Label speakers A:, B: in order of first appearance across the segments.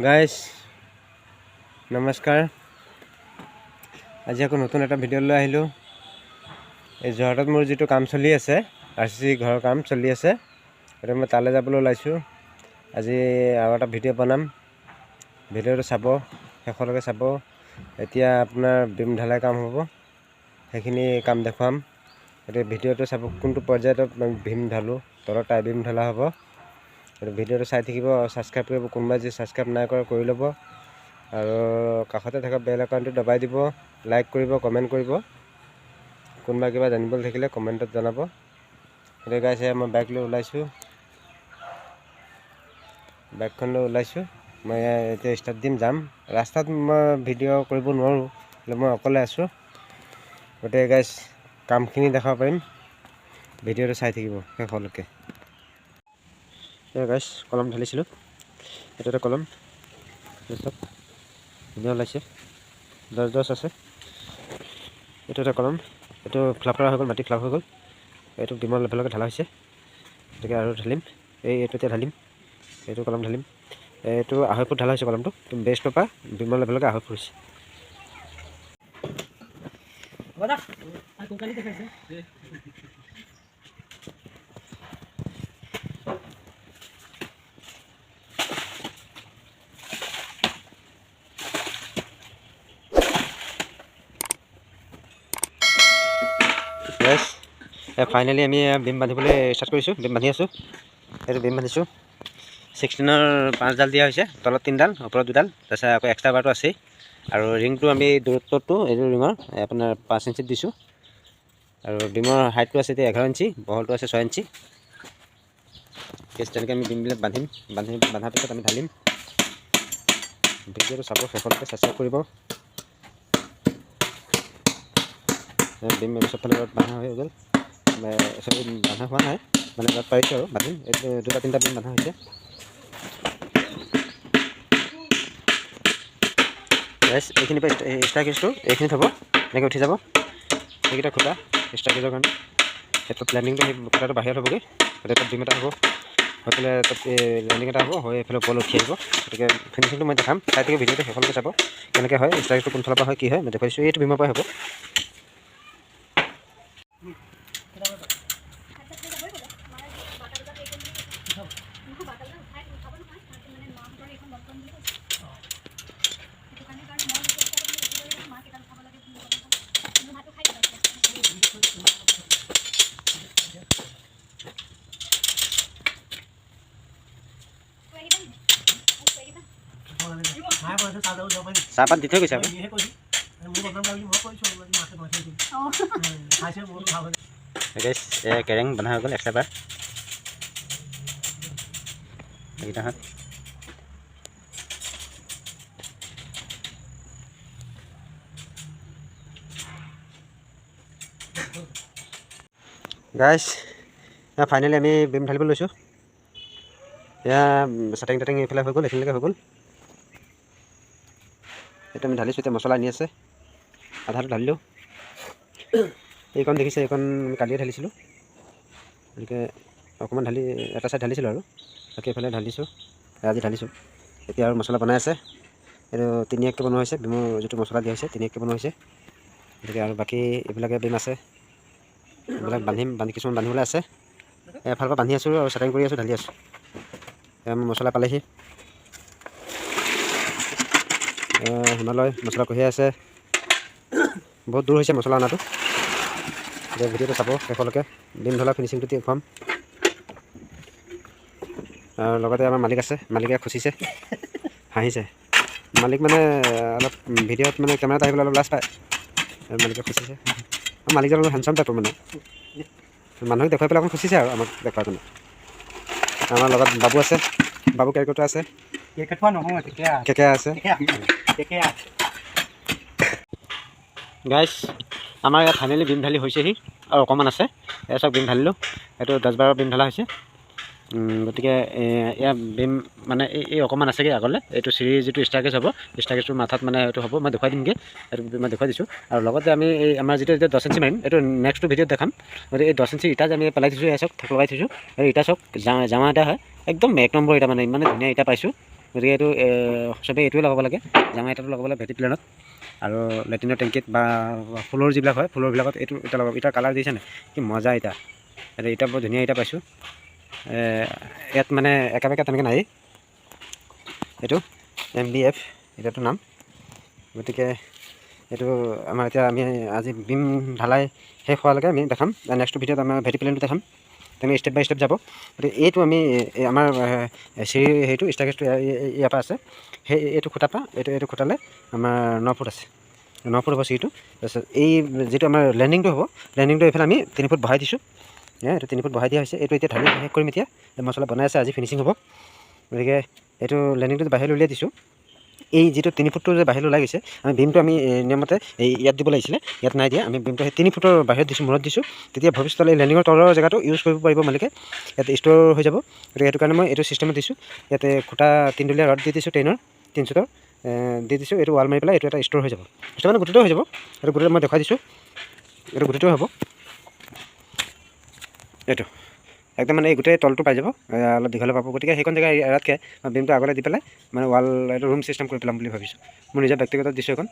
A: Guys, নমস্কাৰ। আজি আকৌ নতুন এটা ভিডিঅ' লৈ আহিলোঁ। এই যোৰহাটত মোৰ যিটো কাম চলি আছে, আৰচিচি ঘৰৰ কাম চলি আছে, গতিকে মই তালৈ যাবলৈ ওলাইছোঁ। আজি আৰু এটা ভিডিঅ' বনাম। ভিডিঅ'টো চাব, শেষলৈকে চাব। এতিয়া আপোনাৰ বিম ঢালাই কাম হ'ব, সেইখিনি কাম দেখুৱাম। গতিকে ভিডিঅ'টো চাব, কোনটো পৰ্যায়ত ভীম ঢালোঁ, তলত টাই বিম ঢলা হ'ব। গতিকে ভিডিঅ'টো চাই থাকিব আৰু ছাবস্ক্ৰাইব কৰিব। কোনোবাই যদি ছাবস্ক্ৰাইব নাই কৰে, কৰি ল'ব আৰু কাষতে থকা বেল আইকনটো দবাই দিব। লাইক কৰিব, কমেণ্ট কৰিব। কোনোবা কিবা জানিবলৈ থাকিলে কমেণ্টত জনাব। গতিকে গাইজ, মই বাইক লৈ ওলাইছোঁ, বাইকখন লৈ ওলাইছোঁ। মই এতিয়া ষ্টাৰ্ট দিম, যাম। ৰাস্তাত মই ভিডিঅ' কৰিব নোৱাৰোঁ, মই অকলে আছোঁ। গতিকে গাইজ, কামখিনি দেখাব পাৰিম। ভিডিঅ'টো চাই থাকিব শেষলৈকে। এয়া গাইজ, কলম ঢালিছিলোঁ। এইটো এটা কলম, চব ধুনীয়া ওলাইছে, 10 10 আছে। এইটো এটা কলম, এইটো ফিলাপ কৰা হৈ গ'ল, মাটি ফিলাপ হৈ গ'ল। এইটো বিমৰ লেভেললৈকে ঢালা হৈছে। গতিকে আৰু ঢালিম। এইটো এতিয়া ঢালিম, এইটো কলম ঢালিম। এইটো 2.5 ফুট ঢালা হৈছে কলমটো, বেষ্টৰ পৰা বিমৰ লেভেললৈকে 2.5 ফুট হৈছে। ফাইনেলি আমি বিম বান্ধিবলৈ ষ্টাৰ্ট কৰিছোঁ। বিম বান্ধি আছোঁ। এইটো বিম বান্ধিছোঁ। 16ৰ পাঁচডাল দিয়া হৈছে, তলত তিনিডাল, ওপৰত দুডাল, তাৰপিছত আকৌ এক্সট্ৰা বাৰটো আছেই। আৰু ৰিংটো আমি দূৰত্বটো এইটো ৰিঙৰ আপোনাৰ 5 ইঞ্চিত দিছোঁ। আৰু বিমৰ হাইটটো আছে এতিয়া 11 ইঞ্চি, বহলটো আছে 6 ইঞ্চি। তেনেকৈ আমি বিমবিলাক বান্ধিম। বান্ধাৰ পিছত আমি ঢালিম। ভিডিঅ'টো চাব শেষলৈকে, ছাবস্ক্ৰাইব কৰিব। বিম চবফালে বান্ধা হৈ গ'ল। চৰি, বান্ধা হোৱা নাই, মানে ৰদ পাৰিছোঁ আৰু বান্ধিম। এইটো দুটা তিনিটা বিম বান্ধা হৈছে। এইখিনিৰ পৰা ষ্টাৰকেজটো এইখিনিত হ'ব, এনেকৈ উঠি যাব। সেইকেইটা খুটা ষ্টাৰকেজৰ কাৰণে। সেইটো লেণ্ডিংটো, সেই খুটাটো বাহিৰত হ'বগৈ। গতিকে তাত বিম এটা হ'ব, হৈ পেলাই তাত লেণ্ডিং এটা হ'ব, হৈ এইফালে ওপৰলৈ উঠি আহিব। গতিকে ফিনিচিংটো মই দেখাম, চাই থাকি ভিডিঅ'টো শেষলৈকে চাব। কেনেকৈ হয়, ষ্টাৰকেজটো কোনফালৰ পৰা হয়, কি হয়, মই দেখুৱাইছোঁ। এইটো বিমৰ পৰাই হ'ব। চাহপাত দি থৈ গৈছে আকৌ। কেৰেং বন্ধা হৈ গ'ল, এক্সট্ৰা বাৰ এইকেইটা হাত। গাইজ, ফাইনেলি আমি বিম ঢালিব লৈছোঁ। এয়া চাটেং টাটেং এইফালে হৈ গ'ল, এইখিনিলৈকে হৈ গ'ল। এইটো আমি ঢালিছোঁ। এতিয়া মছলা আনি আছে, আধাটো ঢালিলোঁ। এইকণ দেখিছে, এইকণ আমি কালিয়ে ঢালিছিলোঁ। গতিকে অকণমান ঢালি এটা ছাইড ঢালিছিলোঁ আৰু বাকী এইফালে ঢালিছোঁ, আজি ঢালিছোঁ। এতিয়া আৰু মছলা বনাই আছে। এইটো তিনি এককৈ বনোৱা হৈছে। বিমৰ যিটো মছলা দিয়া হৈছে, তিনি এককৈ বনোৱা হৈছে। গতিকে আৰু বাকী এইবিলাকে বিম আছে, এইবিলাক বান্ধিম। কিছুমান বান্ধিবলৈ আছে। এফালৰ পৰা বান্ধি আছোঁ আৰু চেটেং কৰি আছোঁ, ঢালি আছোঁ। মছলা পালেহি। হিমালয় মছলা কঢ়িয়াই আছে। বহুত দূৰ হৈছে মছলা অনাটো। এতিয়া ভিডিঅ'টো চাব শেষলৈকে, বিম ঢলা ফিনিচিংটো দেখুৱাম। আৰু লগতে আমাৰ মালিক আছে, মালিকে খুচিছে, হাঁহিছে। মালিক মানে অলপ ভিডিঅ'ত মানে কেমেৰাত আহিবলৈ অলপ লাজ পায়। মালিকে খুচিছে। মালিকজন অলপ হেণ্ডচাম টাইপৰ, মানে মানুহক দেখুৱাই পেলাই অকণ খুচিছে আৰু আমাক দেখুৱাই পিনে। আমাৰ লগত বাবু আছে, বাবু কেৰ্কেটুৱা আছে, কেকেয়া আছে। গাইজ, আমাৰ ইয়াত ফাইনেলি বিম ঢালি হৈছেহি আৰু অকণমান আছে। এয়া চাওক, বিম ঢালিলোঁ। এইটো 10-12 বিম ঢালা হৈছে। গতিকে এয়া বিম মানে এই অকণমান আছেগৈ আগলৈ। এইটো চিৰি যিটো ষ্টাৰকেজ হ'ব, ষ্টাৰকেজটোৰ মাথাত মানে এইটো হ'ব, মই দেখুৱাই দিমগৈ। এইটো মই দেখুৱাই দিছোঁ। আৰু লগতে আমি এই আমাৰ যিটো এতিয়া 10 ইঞ্চি মাৰিম, এইটো নেক্সটটো ভিডিঅ'ত দেখাম। গতিকে এই 10 ইঞ্চি ইটা যে আমি পেলাই থৈছোঁ, এয়া চাওক, থাক লগাই থৈছোঁ। এই ইটা চাওক, জামা ইটা হয়, একদম এক নম্বৰ ইটা, মানে ইমানে ধুনীয়া ইটা পাইছোঁ। গতিকে এইটো চবেই এইটোৱে লগাব লাগে। জামাই ইটাটো লগাব লাগে ভেটি প্লেনত আৰু লেট্ৰিনৰ টেংকিত বা ফুলৰ যিবিলাক হয়, ফুলৰবিলাকত এইটো ইটা লগাব। ইটাৰ কালাৰ দিছে নাই, কি মজা ইটা! এইটো ইটা বৰ ধুনীয়া ইটা পাইছোঁ। ইয়াত মানে একা বেকা তেনেকৈ নায়েই। এইটো এমডিএফ ইটাটোৰ নাম। গতিকে এইটো আমাৰ এতিয়া আমি আজি বিম ঢালাই শেষ হোৱালৈকে আমি দেখাম। নেক্সট ভিডিঅ'ত আমাৰ ভেটি প্লেনটো দেখাম। তেনেকৈ ষ্টেপ বাই ষ্টেপ যাব। গতিকে এইটো আমি এই আমাৰ চিৰিৰ হেৰিটো ষ্টাৰকেছটো ইয়াৰ পৰা আছে। সেই এইটো খুঁটাৰ পৰা এইটো খুঁটালৈ আমাৰ 9 ফুট আছে। 9 ফুট হ'ব চিৰিটো। তাৰপিছত এই যিটো আমাৰ লেণ্ডিংটো হ'ব, লেণ্ডিংটো এইফালে আমি 3 ফুট বঢ়াই দিছোঁ। এইটো 3 ফুট বঢ়াই দিয়া হৈছে। এইটো এতিয়া ঢালি শেষ কৰিম। এতিয়া মছলা বনাই আছে, আজি ফিনিচিং হ'ব। গতিকে এইটো লেণ্ডিংটো বাহিৰলৈ উলিয়াই দিছোঁ। এই যিটো 3 ফুটটো যে বাহিৰলৈ ওলাই গৈছে, আমি ভীমটো আমি নিয়মতে এই ইয়াত দিব লাগিছিলে, ইয়াত নাই দিয়া। আমি ভীমটো সেই 3 ফুটৰ বাহিৰত দিছোঁ, মূৰত দিছোঁ। তেতিয়া ভৱিষ্যতলৈ এই লেণ্ডিঙৰ তলৰ জেগাটো ইউজ কৰিব পাৰিব মালিকে, ইয়াত ষ্ট'ৰ হৈ যাব। গতিকে সেইটো কাৰণে মই এইটো চিষ্টেমত দিছোঁ। ইয়াতে খুঁটা তিনিডলীয়া ৰড দি দিছোঁ, ট্ৰেইনৰ 3 চুটৰ দি দিছোঁ। এইটো ৱাল মাৰি পেলাই এইটো এটা ষ্ট'ৰ হৈ যাব। ষ্ট'ৰ মানে গোটেইটো হৈ যাব। এইটো গোটেইটো মই দেখুৱাই দিছোঁ। এইটো গোটেইটো হ'ব। এইটো একদম মানে এই গোটেই তলটো পাই যাব, অলপ দীঘলে পাব। গতিকে সেইখন জেগা এৰাতকৈ বিমটো আগলৈ দি পেলাই মানে ৱাল এইটো ৰুম চিষ্টেম কৰি পেলাম বুলি ভাবিছোঁ। মোৰ নিজৰ ব্যক্তিগত দিছোঁ এইখন।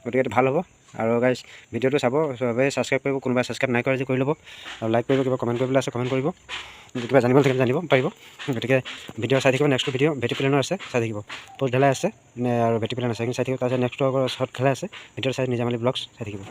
A: গতিকে এইটো ভাল হ'ব। আৰু গাইজ, ভিডিঅ'টো চাব চবেই, ছাবস্ক্ৰাইব কৰিব। কোনোবাই ছাবস্ক্ৰাইব নাই কৰা যদি কৰি ল'ব আৰু লাইক কৰিব। কিবা কমেণ্ট কৰিবলৈ আছে, কমেণ্ট কৰিব। কিবা জানিব থাকিলে জানিব পাৰিব। গতিকে ভিডিঅ' চাই থাকিব। নেক্সট ভিডিঅ' ভেটি প্লেনৰ আছে, চাই থাকিব। পোষ্ট ঢালাই আছে আৰু ভেটি প্লেন আছে, সেইখিনি চাই থাকিব। তাৰপিছত নেক্সটটো আকৌ শ্বৰ্ট ঢালাই আছে। ভিডিঅ' চাই নিজামালি ব্লগছ চাই থাকিব।